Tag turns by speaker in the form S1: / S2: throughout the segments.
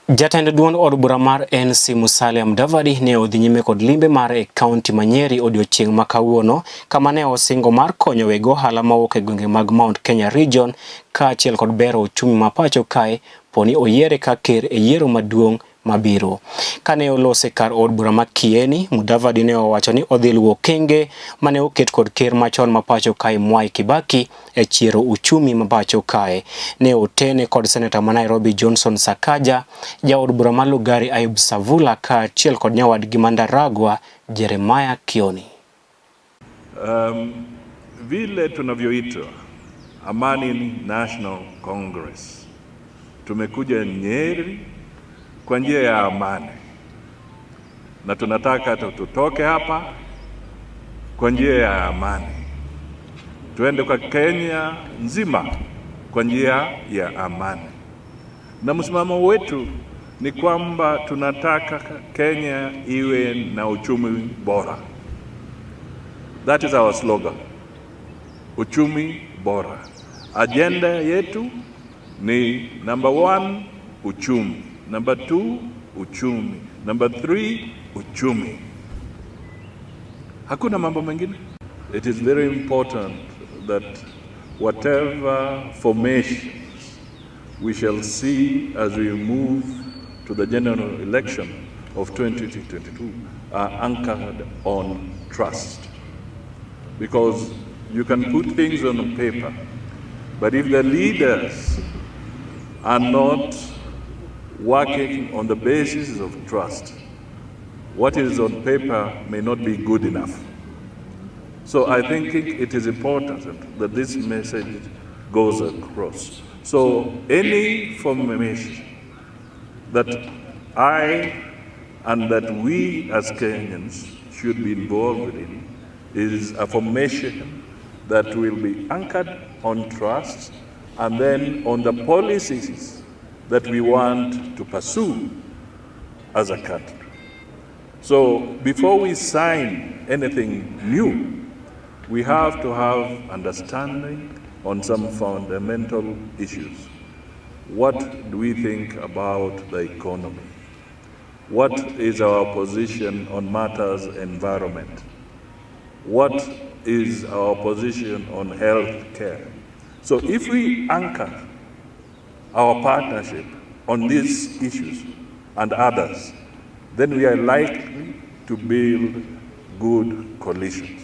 S1: Jatend duond od bura mar NC Musalia Mudavadi ne odhi nyime kod limbe mare e kaunti ma Nyeri odiochieng' ma kawuono kama ne osingo mar konyo weg ohala mawuok e gwenge mag Mount Kenya Region kaachiel kod bero uchumi ma pacho kae poni oyiere ka ker e yiero maduong' mabiro. Kane olose kar od bura ma Kieni, Mudavadi ne owacho ni odhi luwo okenge mane oket kod ker machon ma pacho kae Mwai Kibaki e chiero uchumi ma pacho kae. Ne otene kod seneta ma Nairobi Johnson Sakaja, jaod bura ma Lugari Ayub Savula kaachiel kod nyawadgi ma Ndaragwa Jeremiah Kioni.
S2: Vile tunavyoitwa Amani National Congress, tumekuja Nyeri kwa njia ya amani na tunataka tutoke hapa kwa njia ya amani, tuende kwa Kenya nzima kwa njia ya amani. Na msimamo wetu ni kwamba tunataka Kenya iwe na uchumi bora. That is our slogan. Uchumi bora. Agenda yetu ni number 1, uchumi. Number 2, uchumi. Number 3, uchumi. Hakuna mambo mengine. It is very important that whatever formations we shall see as we move to the general election of 2022 are anchored on trust. Because you can put things on paper, but if the leaders are not working on the basis of trust, what is on paper may not be good enough. So I think it is important that this message goes across. So any formation that I and that we as Kenyans should be involved in is a formation that will be anchored on trust and then on the policies that we want to pursue as a country. So before we sign anything new, we have to have understanding on some fundamental issues. What do we think about the economy? What is our position on matters environment? What is our position on health care? So if we anchor our partnership on these issues and others, then we are likely to build good coalitions.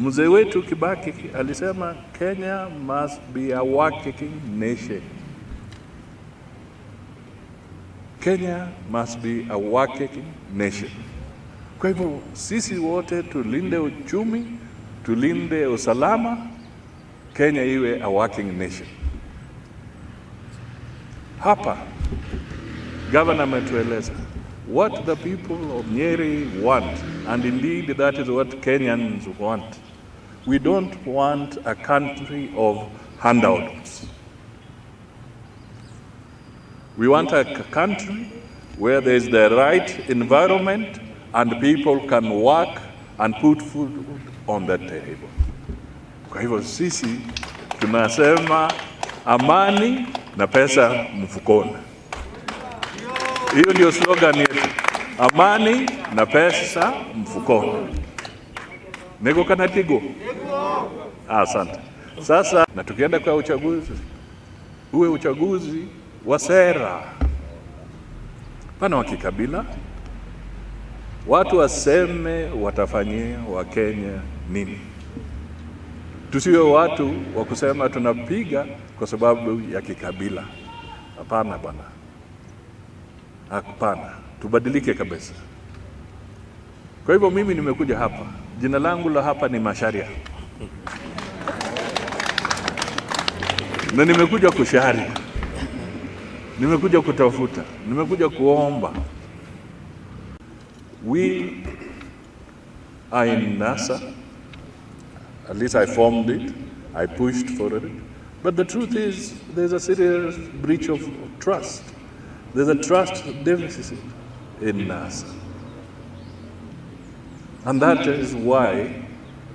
S2: Mzee wetu Kibaki alisema Kenya must be a working nation. Kenya must be a working nation. Kwa hivyo sisi wote tulinde uchumi, tulinde usalama, Kenya iwe a working nation. Hapa governor ametueleza what the people of Nyeri want, and indeed that is what Kenyans want. We don't want a country of handouts. We want a country where there is the right environment and people can work and put food on the table. Kwa hivyo sisi tunasema amani na pesa mfukoni. Hiyo ndio slogan yetu. Amani na pesa mfukoni. Nego kana tigo? Asante. Sasa na tukienda kwa uchaguzi, uwe uchaguzi wa sera. Pana wa kikabila. Watu waseme watafanyia wa Kenya nini. Tusiwe watu wa kusema tunapiga kwa sababu ya kikabila. Hapana bwana. Hapana. Tubadilike kabisa. Kwa hivyo mimi nimekuja hapa. Jina langu la hapa ni Macharia. Na nimekuja kushari. Nimekuja kutafuta. Nimekuja kuomba. We are in NASA. At least I formed it. I pushed for it. But the truth is, there's a serious breach of trust. There's a trust deficit in NASA. And that is why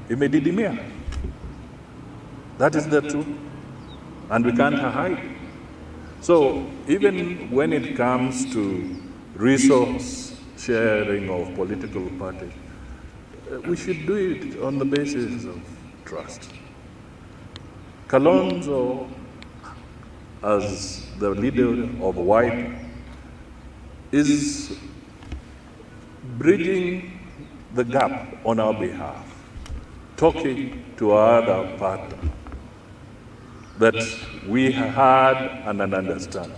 S2: imedidimia. That is the truth. And we can't hide. So even when it comes to resource sharing of political parties, we should do it on the basis of trust. Kalonzo, as the leader of Wiper, is bridging the gap on our behalf, talking to our other partner that we had and understand.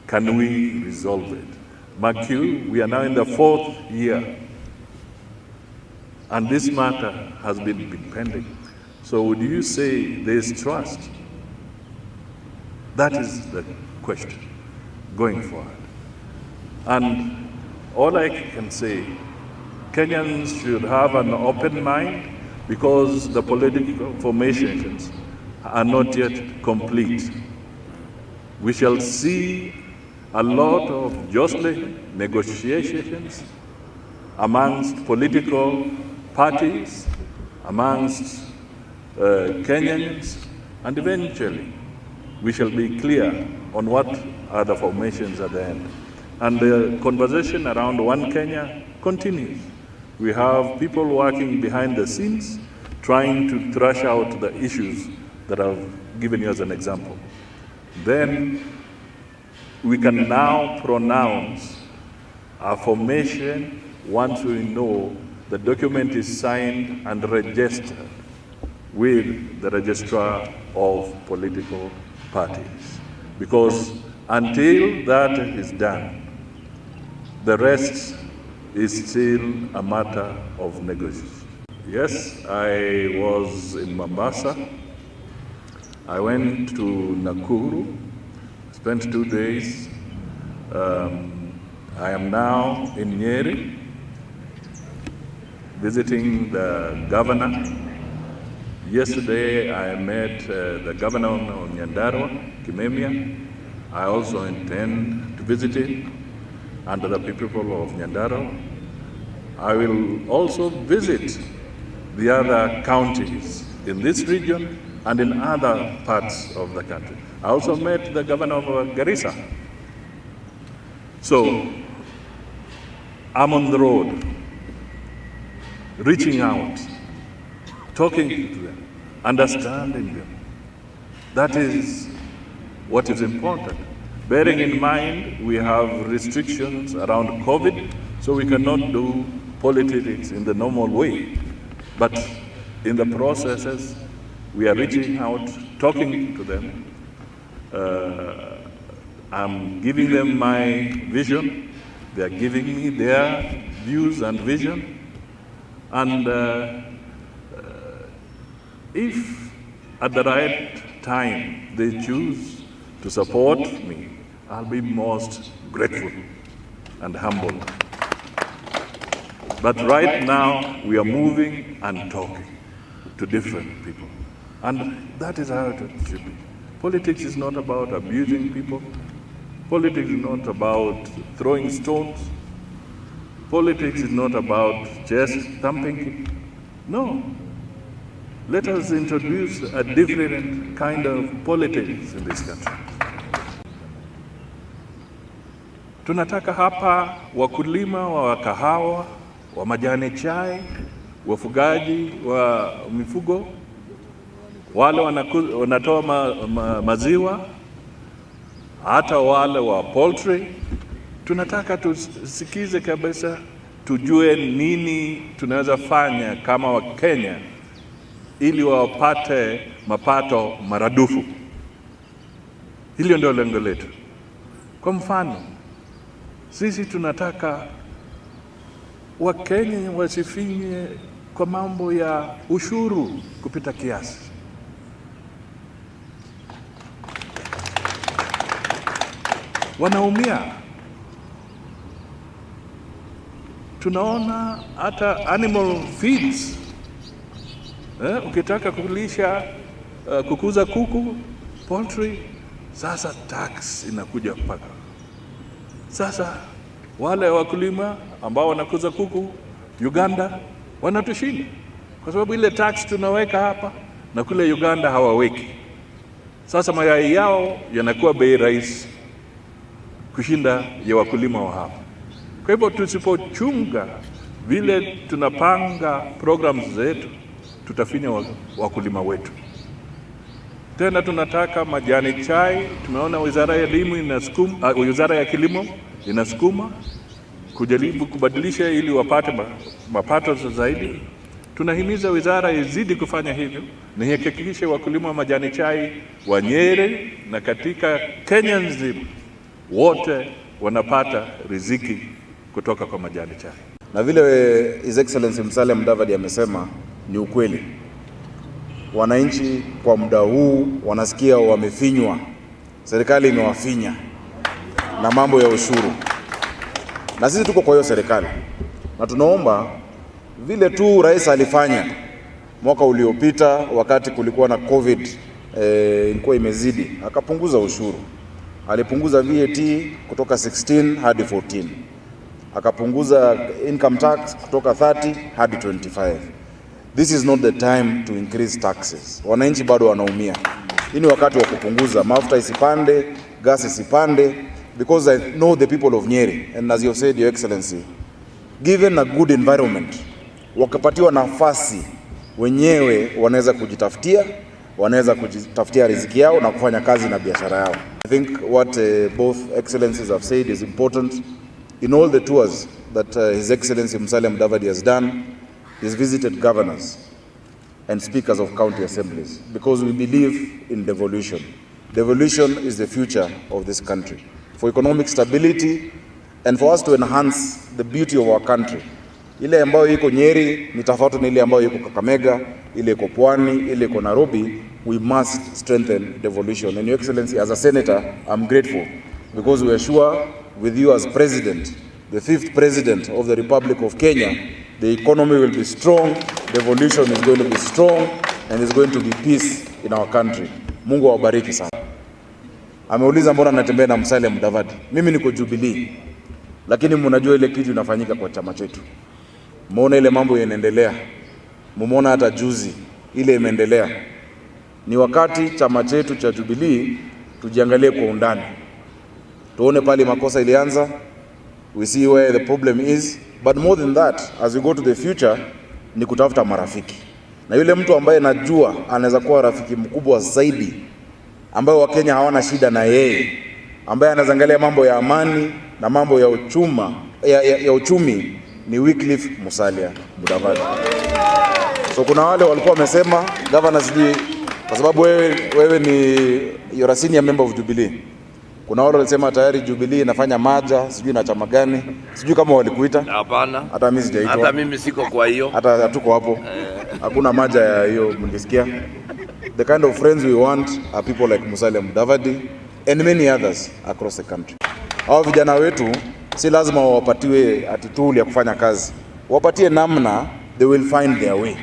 S2: Can we resolve it? Mark you, we are now in the 4th year, and this matter has been pending. So would you say there's trust? That is the question going forward. And all I can say, Kenyans should have an open mind, because the political formations are not yet complete. We shall see a lot of jostling, negotiations amongst political parties, amongst Kenyans, and eventually we shall be clear on what are the formations at the end. And the conversation around One Kenya continues. We have people working behind the scenes trying to thrash out the issues that I've given you as an example. Then we can now pronounce our formation once we know the document is signed and registered with the registrar of political parties. Because until that is done, the rest is still a matter of negotiation. Yes, I was in Mombasa. I went to Nakuru, spent 2 days. I am now in Nyeri, visiting the governor. Yesterday, I met the governor of Nyandarua, Kimemia. I also intend to visit him and the people of Nyandarua. I will also visit the other counties in this region and in other parts of the country. I also met the governor of Garissa. So, I'm on the road, reaching out, talking to them, understanding them. That is what is important. Bearing in mind we have restrictions around COVID, so we cannot do politics in the normal way. But in the processes, we are reaching out, talking to them. I'm giving them my vision. They are giving me their views and vision. And if at the right time they choose to support me, I'll be most grateful and humbled. But right now, we are moving and talking to different people. And that is how it should be. Politics is not about abusing people. Politics is not about throwing stones. Politics is not about just thumping. No. Let us introduce a different kind of politics in this country. Tunataka hapa wakulima wa kahawa, wa majani chai, wafugaji wa mifugo, wale wanatoa maziwa, hata wale wa poultry. Tunataka tusikize kabisa, tujue nini tunaweza fanya kama Wakenya ili wapate mapato maradufu. Hilo ndio lengo letu. Kwa mfano, sisi tunataka Wakenya wasifinye kwa mambo ya ushuru kupita kiasi. Wanaumia. Tunaona hata animal feeds. Ukitaka kulisha, kukuza kuku, poultry, sasa tax inakuja mpaka. Sasa wale wakulima ambao wanakuza kuku Uganda wanatushinda kwa sababu ile tax tunaweka hapa na kule Uganda hawaweki. Sasa mayai yao yanakuwa bei rahisi kushinda ya wakulima wa hapa. Kwa hivyo tusipochunga vile tunapanga programs zetu, tutafinya wakulima wetu. Tena tunataka majani chai. Tumeona wizara ya elimu inasukuma, wizara ya kilimo inasukuma kujaribu kubadilisha ili wapate mapato zaidi. Tunahimiza wizara izidi kufanya hivyo na ihakikishe wakulima wa majani chai wa Nyeri na katika Kenya nzima wote wanapata riziki kutoka kwa majani chai.
S3: Na vile His Excellency Musalia Mudavadi amesema ni ukweli. Wananchi kwa muda huu wanasikia wamefinywa, serikali imewafinya na mambo ya ushuru, na sisi tuko kwa hiyo serikali na tunaomba vile tu rais alifanya mwaka uliopita wakati kulikuwa na COVID, ilikuwa imezidi, akapunguza ushuru. Alipunguza VAT kutoka 16 hadi 14, akapunguza income tax kutoka 30 hadi 25. This is not the time to increase taxes. Wananchi bado wanaumia. Hii ni wakati wa kupunguza, mafuta isipande, gas isipande, because I know the people of Nyeri, and as you have said, Your Excellency, given a good environment, wakapatiwa nafasi wenyewe wanaweza kujitafutia, wanaweza kujitafutia riziki yao na kufanya kazi na biashara yao. I think what both excellencies have said is important. In all the tours that His Excellency Musalia Mudavadi has done, he's visited governors and speakers of county assemblies because we believe in devolution. Devolution is the future of this country. For economic stability and for us to enhance the beauty of our country. Ile ambayo iko Nyeri ni tofauti na ile ambayo iko Kakamega, ile iko Pwani, ile iko Nairobi. We must strengthen devolution. And Your Excellency, as a senator, I'm grateful because we are sure with you as president, the fifth president of the Republic of Kenya, the economy will be strong, devolution is going to be strong, and there's going to be peace in our country. Mungu awabariki sana. Ameuliza mbona natembea na Musalia Mudavadi. Mimi niko Jubilee, lakini mnajua ile kitu inafanyika kwa chama chetu. Muone ile mambo yanaendelea, mumeona hata juzi ile imeendelea. Ni wakati chama chetu cha Jubilee tujiangalie kwa undani, tuone pale makosa ilianza, we see where the problem is, but more than that, as we go to the future, ni kutafuta marafiki, na yule mtu ambaye najua anaweza kuwa rafiki mkubwa zaidi, ambaye Wakenya hawana shida na yeye, ambaye anaangalia mambo ya amani na mambo ya ya uchumi ni Wycliffe Musalia Mudavadi. So kuna wale walikuwa wamesema governor, sijui kwa sababu wewe ni you're a senior member of Jubilee. Kuna wale walisema tayari Jubilee inafanya merger, sijui na chama gani, sijui kama walikuita.
S4: Hapana.
S3: Hata mimi sijaitwa.
S4: Hata mimi siko kwa hiyo.
S3: Hata hatuko hapo. Hakuna merger ya hiyo mlisikia. The kind of friends we want are people like Musalia Mudavadi and many others across the country. Hao vijana wetu si lazima wapatiwe ati tool ya kufanya kazi, wapatie namna they will find their way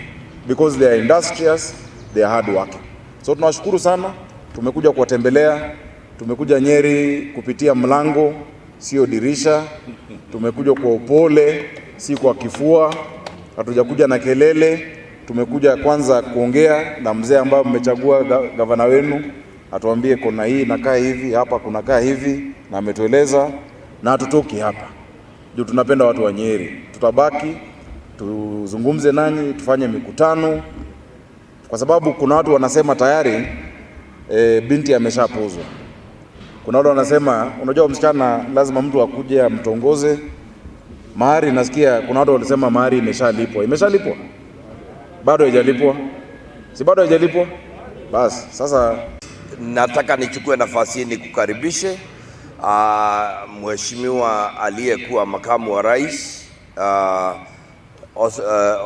S3: because they are industrious, they are hard working. So tunawashukuru sana, tumekuja kuwatembelea, tumekuja Nyeri kupitia mlango, sio dirisha. Tumekuja kwa upole, si kwa kifua, hatujakuja na kelele. Tumekuja kwanza kuongea na mzee ambaye mmechagua gavana wenu, atuambie kona hii inakaa hivi, hapa kunakaa hivi, na ametueleza, na hatutoki hapa juu tunapenda watu wa Nyeri. Tutabaki tuzungumze nanyi, tufanye mikutano, kwa sababu kuna watu wanasema tayari binti ameshapozwa. Kuna watu wanasema, unajua msichana lazima mtu akuje amtongoze. Mahari nasikia kuna watu walisema mahari imeshalipwa. Imeshalipwa? Bado haijalipwa? Si bado haijalipwa? Basi sasa
S4: nataka nichukue nafasi hii nikukaribishe Mheshimiwa aliyekuwa makamu wa rais,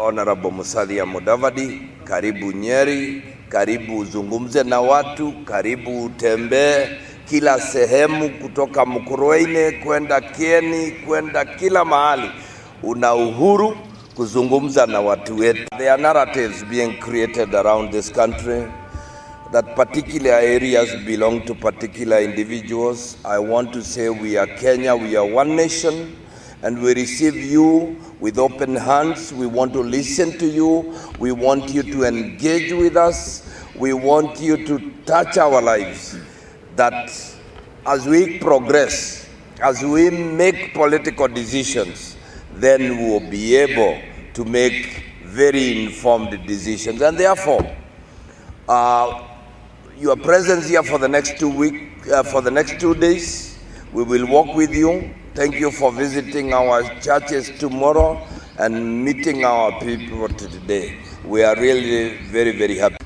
S4: Honorable Musalia Mudavadi, karibu Nyeri, karibu uzungumze na watu, karibu utembee kila sehemu kutoka Mukurweini kwenda Kieni kwenda kila mahali. Una uhuru kuzungumza na watu wetu. There are narratives being created around this country that particular areas belong to particular individuals. I want to say we are Kenya, we are one nation, and we receive you with open hands. We want to listen to you. We want you to engage with us. We want you to touch our lives, that as we progress, as we make political decisions, then we will be able to make very informed decisions. And therefore, your presence here for the next 2 weeks, for the next 2 days, we will walk with you. Thank you for visiting our churches tomorrow and meeting our people today. We are really very, very happy.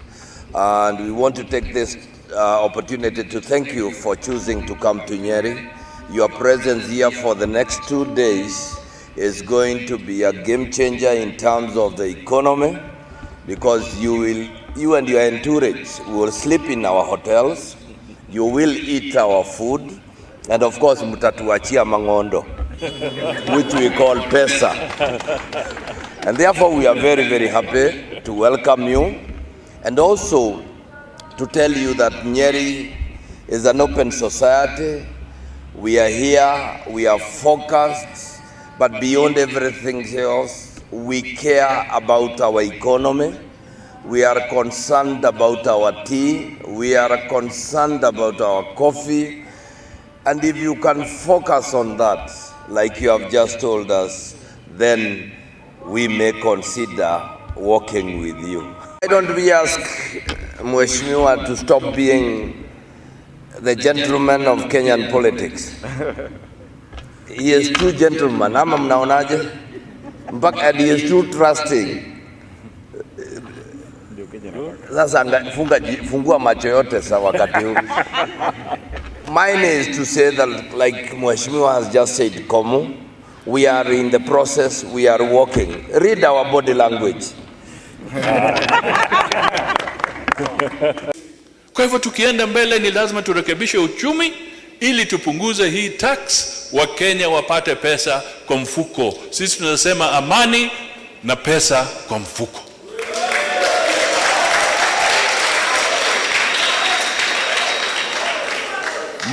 S4: And we want to take this opportunity to thank you for choosing to come to Nyeri. Your presence here for the next 2 days is going to be a game changer in terms of the economy, because you and your entourage will sleep in our hotels, you will eat our food, and of course mutatuachia mangondo, which we call pesa. And therefore we are very, very happy to welcome you, and also to tell you that Nyeri is an open society. We are here, we are focused, but beyond everything else, we care about our economy. We are concerned about our tea. We are concerned about our coffee. And if you can focus on that, like you have just told us, then we may consider working with you. Why don't we ask Mheshimiwa to stop being the gentleman of Kenyan politics? He is too gentleman. Ama mnaonaje? Mpaka he is too trusting. Sasa fungua macho yote sa wakati huu. Mine is to say that, like Mheshimiwa has just said, Komu, we are in the process, we are working. Read our body language.
S2: Kwa hivyo tukienda mbele ni lazima turekebishe uchumi ili tupunguze hii tax, Wakenya wapate pesa kwa mfuko. Sisi tunasema amani na pesa kwa mfuko.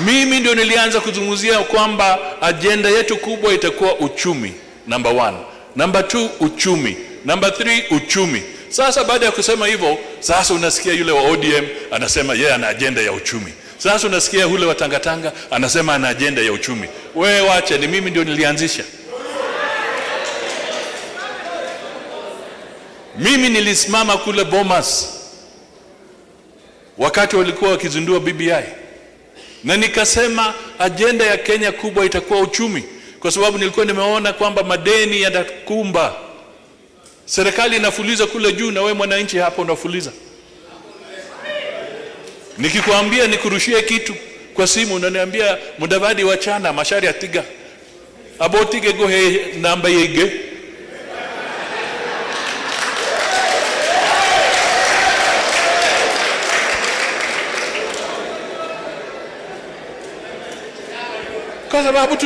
S2: Mimi ndio nilianza kuzungumzia kwamba agenda yetu kubwa itakuwa uchumi, number 1. Number 2, uchumi. Number 3, uchumi. Sasa baada ya kusema hivyo, sasa unasikia yule wa ODM anasema yeye ana agenda ya uchumi. Sasa unasikia yule wa Tangatanga anasema ana agenda ya uchumi. Wewe wache, ni mimi ndio nilianzisha. Mimi nilisimama kule Bomas wakati walikuwa wakizindua BBI. Na nikasema agenda ya Kenya kubwa itakuwa uchumi, kwa sababu nilikuwa nimeona kwamba madeni yatakumba. Serikali inafuliza kule juu na wewe mwananchi hapo unafuliza. Nikikwambia nikurushie kitu kwa simu unaniambia Mudavadi wachana mashari atiga. Abotige gohe namba yege. Kwa sababu tuna